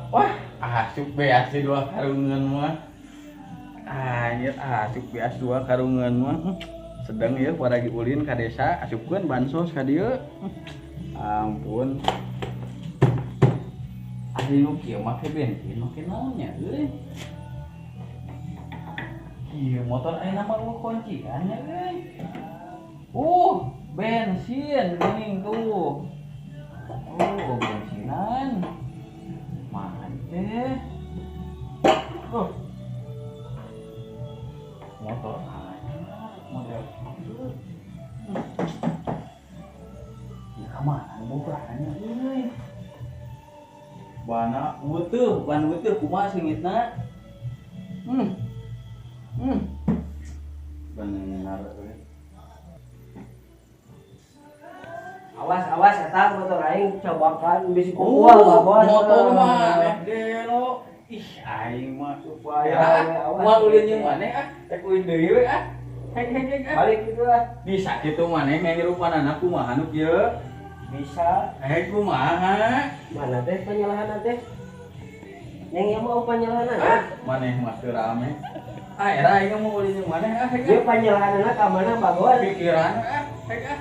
Wah, asup beas dua karungan mah. Anjir, asup beas dua karungan mah. Sedang ya paragi ulin ka desa, asupkeun bansos ka dieu. Ampun. Ahli nu kieu make bensin, make naon nya euy. Ieu motor ayeuna mah eueuh kuncian nya euy. Bensin geuning tuh. Oh, bensinan. Mantep. Oh. Motor anyar model kieu. Ya kamana bukaannya euy. Bana weutuh, ban weutuh kumaha seungitna? Bener euy. Awas awas eta motor aing cobakan bisi kuah babon. Motor mah gelo. Ih, aing mah Supaya awas. Moal ulin jeung maneh ah, rek ulin deui we ah. Hek hek hek ah. Balik gitu lah. Bisa kitu maneh ngangirupanana kumaha nu kieu? Bisa. Kumaha? Mana teh penyalahan teh? Yang ieu mau penyalahan? Ah, maneh mah teu rame. Ah, era aing mau ulin jeung maneh ah, hek. Ieu penyalahanna ka mana bagon? Pikiran ah, hek ah.